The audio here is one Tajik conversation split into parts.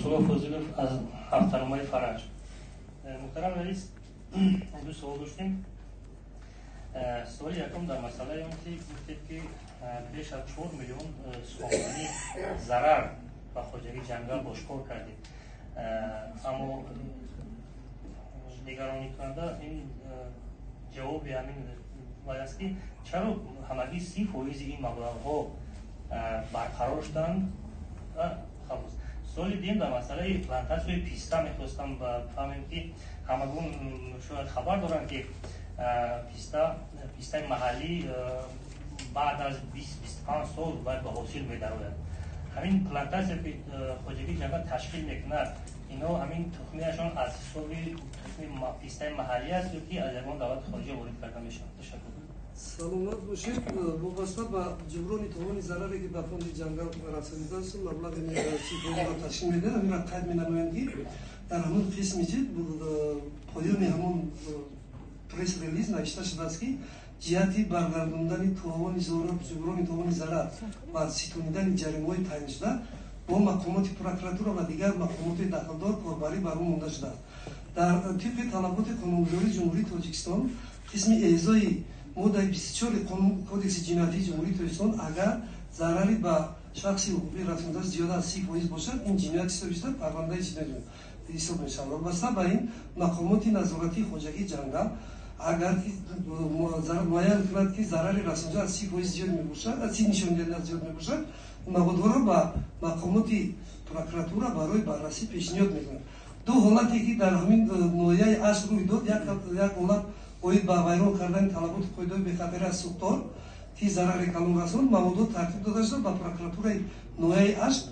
Шамсулло Фозилов аз ҳафтаномаи Фараҷ. Муҳтарам раис, ду савол доштем. Суоли якум дар масъалаи он ки гуфтед, ки беш аз 4 миллион сомонӣ зарар ба хоҷагии ҷангал ошкор кардед, аммо нигаронӣкунанда ин ҷавоби ҳамин вай аст, ки чаро ҳамагӣ 30 фоизи ин маблағҳо барқарор шуданд ва халос. Суоли дуюм дар масъалаи плантатсияи писта мехостам фаҳмем, ки ҳамагон шояд хабар доранд, ки пистаи маҳаллӣ баъд аз 20-25 сол бояд ба ҳосил медарояд. Ҳамин плантатсия, ки хоҷагии ҷангал ташкил мекунад, ино ҳамин тухмияшон аз ҳисоби тухми пистаи маҳаллӣ аст ё ки аз ягон давлати хориҷа ворид карда мешавад? Ташаккур. Саломат бошед. Вобаста ба ҷуброни товони зараре, ки ба фонди ҷангал расонидааст, маблағи 30 фоизро ташкил медиҳад, ҳаминро қайд менамоям, ки дар ҳамон қисми ҷи поёни ҳамон пресс-релиз навишта шудааст, ки ҷиҳати баргардондани товони ҷуброни товони зарар ва ситонидани ҷаримаҳои таъйиншуда бо мақомоти прокуратура ва дигар мақомоти дахлдор корбарӣ бар рӯ монда шудааст. Дар тибқи талаботи қонунгузории Ҷумҳурии Тоҷикистон, қисми эъзои моддаи 24 Кодекси ҷиноятии Ҷумҳурии Тоҷикистон, агар зарари ба шахси ҳуқуқӣ расонида зиёда аз 30% бошад, ин ҷиноят ҳисоб шуда, парвандаи ҷиноятӣ ҳисоб мешавад. Вобаста ба ин, мақомоти назоратии хоҷагии ҷангал агар муайян кунад, ки зарари расонида аз 30% зиёд мебошад, аз 30 нишондиҳанда зиёд мебошад, маводҳоро ба мақомоти прокуратура барои баррасӣ пешниҳод мекунад. Ду ҳолате, ки дар ҳамин ноҳияи Ашт рӯй дод, як ҳолат оид ба вайрон кардани талаботи қоидаҳои бехатарӣ аз сӯхтор, ки зарари калон расонд, маводҳо тартиб дода шуда, ба прокуратураи ноҳияи Ашт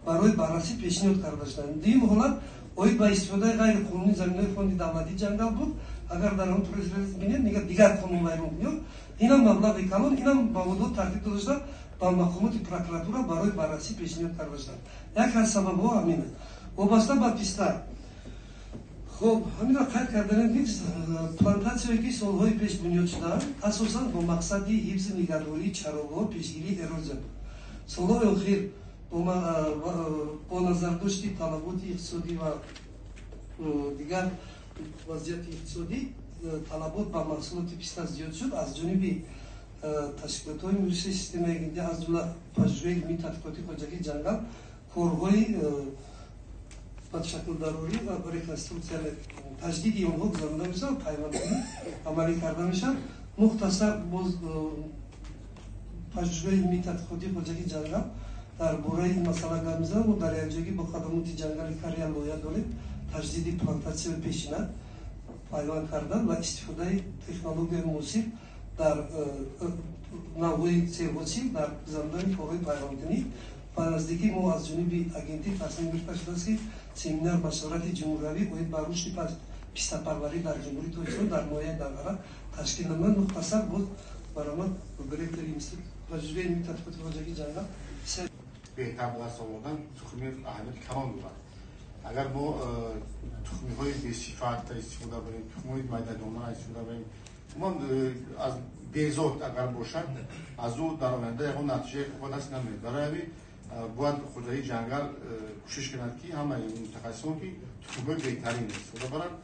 барои баррасӣ пешниҳод карда шуданд. Дуюм ҳолат оид ба истифодаи ғайриқонунии заминҳои фонди давлатии ҷангал буд. Агар дар он пресс-релиз бинед, мегӯяд, дигар қонун вайронкунӣ, инам маблағи калон, инам маводҳо тартиб дода шуда, ба мақомоти прокуратура барои баррасӣ пешниҳод карда шуданд. Як аз сабабҳо ҳамин аст. Вобаста ба писта, хуб, ҳаминро қайд карданем, ки плантатсияе, ки солҳои пеш бунёд шудаанд, асосан бо мақсади ҳифзи нигаҳдории чарогоҳ, пешгирии эрозия буд. Солҳои охир бо назардошти талаботи иқтисодӣ ва дигар вазъияти иқтисодӣ, талабот ба маҳсулоти писта зиёд шуд. Аз ҷониби ташкилотҳои муассисаи системаи, аз ҷумла пажӯҳишгоҳи илмии тадқиқоти хоҷагии ҷангал, корҳои ба ташаккулдарорӣ ва реконструксия, таҷдиди онҳо гузаронида мешавад, пайвандкунӣ амалӣ карда мешавад. Мухтасар, боз пажӯҳишгоҳи илмии тадқиқоти хоҷагии ҷангал дар бораи ин масъала гап мезанад. Мо дар якҷоягӣ бо хадамоти ҷангали Карьял лоиҳа дорем: таҷдиди плантатсияи пешина, пайванд кардан ва истифодаи технологияи муосир дар навъҳои серҳосил дар гузарондани корҳои пайвандкунӣ. Ба наздикӣ мо аз ҷониби агентӣ тасмим гирифта шудааст, ки семинар машварати ҷумҳуриявӣ оид ба рушди пистапарварӣ дар Ҷумҳурии Тоҷикистон дар ноҳияи Данғара ташкил намояд. Мухтасар, боз баромад директори институт пажӯҳишгоҳи илмии тадқиқоти хоҷагии ҷангал. Беҳтар ба даст овардан тухми аҳамияти калон дорад. Агар мо тухмиҳои бесифат истифода барем, тухмиҳои майдадона истифода барем, умуман аз безот агар бошад, аз ӯ дар оянда ягон натиҷаи хуб ба даст намеояд. Барои ҳамин бояд хоҷагии ҷангал кӯшиш кунад, ки ҳамаи мутахассисон, ки тухмиҳои беҳтарин истифода баранд,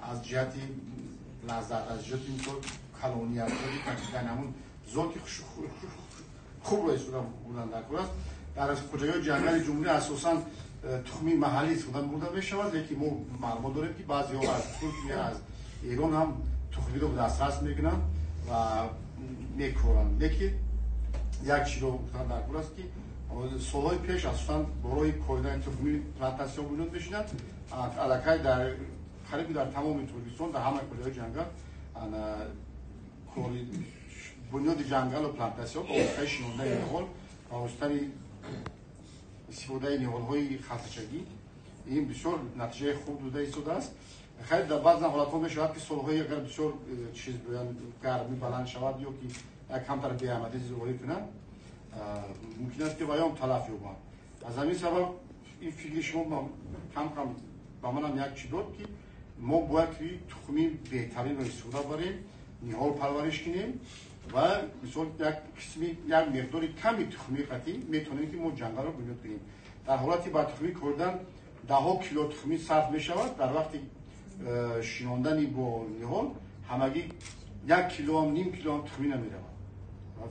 аз ҷиҳати лаззат, аз ҷиҳати, мисол, калонӣ, аз ҷиҳати кашидани ҳамун зоти хубро истифода бурдан дар кор аст. Дар хоҷагиҳои ҷангали ҷумҳурӣ асосан тухми маҳаллӣ истифода бурда мешавад, лекин мо маълумот дорем, ки баъзеҳо аз Туркия, аз Эрон ҳам тухмиро дастрас мекунанд ва мекоранд. Лекин як чизро гуфтан дар кор аст, ки солҳои пеш асосан барои коридани тухми плантатсия бунёд мешуданд. Аллакай дар қариби дар тамоми Тоҷикистон, дар ҳамаи хоҷагиҳои ҷангал бунёди ҷангалу плантатсияҳо ба воситаи шинондани ниҳол, ба воситаи истифодаи ниҳолҳои халтачагӣ, ин бисёр натиҷаи хуб дода истодааст. Хайр, дар баъзан ҳолатҳо мешавад, ки солҳои агар бисёр чиз гармӣ баланд шавад ё ки як камтар беамадӣ зоҳир кунад, мумкин аст, ки ваём талаф ёбанд. Аз ҳамин сабаб ин фикри шумо кам кам ба манам як чӣ дод, ки мо бояд ки тухми беҳтаринро истифода барем, ниҳол парвариш кунем ва, мисол, як қисми, як миқдори ками тухми қатӣ метавонем, ки мо ҷангалро бунёд кунем. Дар ҳолати ба тухмӣ кордан Даҳҳо кило тухмӣ сарф мешавад, дар вақти шинондани бо ниҳол ҳамагӣ 1 килоам, ним килоам тухмӣ намеравад.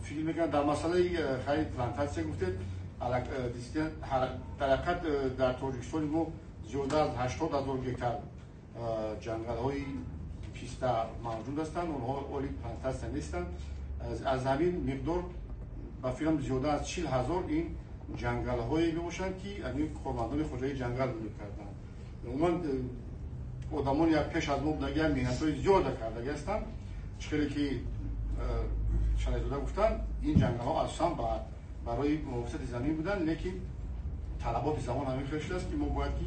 Фикр мекунам, дар масъалаи харид плантатсия гуфтед, дар ҳақиқат дар Тоҷикистони мо зиёда аз 80 ҳазор гектар ҷангалҳои писта мавҷуд ҳастанд, онҳо оли плантатсия нестанд. Аз ҳамин миқдор ба фикрам зиёда аз 40 ҳазор ин ҷангалҳое мебошанд, ки ҳамин кормандони хоҷагии ҷангал мекарданд. Умуман одамони як пеш аз мо будаги меҳнатҳои зиёда кардаги ҳастанд. Чӣ хеле ки Шарайзода гуфтанд, ин ҷангалҳо асосан барои муҳофизати замин буданд, лекин талаботи замон ҳамин хел шудааст, ки мо бояд ки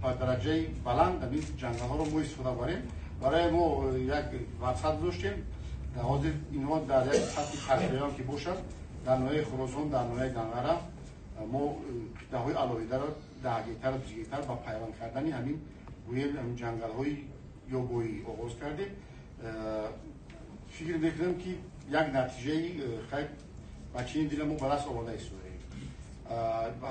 ба дараҷаи баланд ҳамин ҷангалҳоро мо истифода барем. Барои мо як мақсад доштем, ҳозир инҳо дар як сатҳи таҷрибаам ки бошад, дар ноҳияи Хуросон, дар ноҳияи Данғара мо қитъаҳои алоҳидаро 10 гектар, 20 гектар ба пайванд кардани ҳамин гӯем ҷангалҳои ёбоӣ оғоз кардем. Фикр мекунам, ки як натиҷаи хайр ба чунин дила мо ба даст оварда истодаем.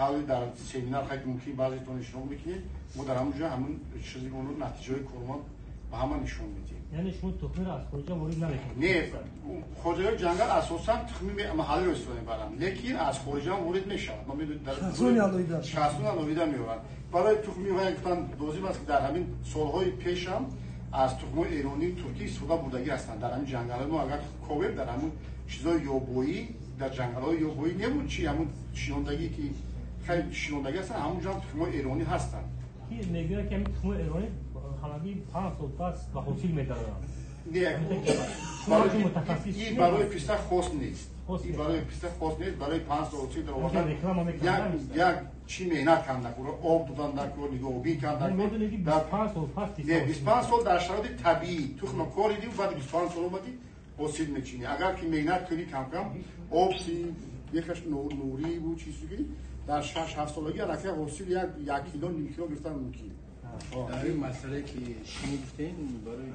Ҳоли дар семинар хайр мумкин баъзетон иштирок мекунед, мо дар ҳамон ҷо ҳамон чизи натиҷаҳои кормон ба ҳама нишон медиҳем. Яъне шумо тухмиро аз хориҷа ворид намекунед? Не, хоҷагиҳои ҷангал асосан тухми маҳаллиро истифода мебаранд, лекин аз хориҷа ҳам ворид мешавад. Мо медонем, шахсони алоҳида меоранд. Барои тухми гуфтан лозим аст, ки дар ҳамин солҳои пешам аз тухмҳои эронӣ, туркӣ истифода бурдагӣ ҳастанд. Дар ҳамин ҷангалҳои мо агар ковем, дар ҳамун чизҳои ёбоӣ, дар ҷангалҳои ёбоӣ небуд, чи ҳамун шинондагӣ ки хеле шинондагӣ ҳастанд, ҳамун ҷо ҳам тухмҳои эронӣ ҳастанд. Ки мегӯяд, ки ҳамин тухмҳои эронӣ ҳамагӣ 5 сол пас ба ҳосил медароранд. Не, ин барои писта хос нест. Ин барои писта хос нест, барои 5 сол ҳосил даровардан як чӣ меҳнат кардан кор, об додан кор, нигоҳубин кардан кор. Не, 25 сол дар шароити табиӣ тухма коридӣ, баъди 25 сол омадӣ ҳосил мечинӣ. Агар ки меҳнат кунӣ, кам-кам об си, бехаш нурӣ бу чиз кунӣ, дар 6-7 солагӣ аллакай ҳосил 1 кило, ним кило гирифтан мумкин. Дар ин масъалае ки шумо гуфтем барои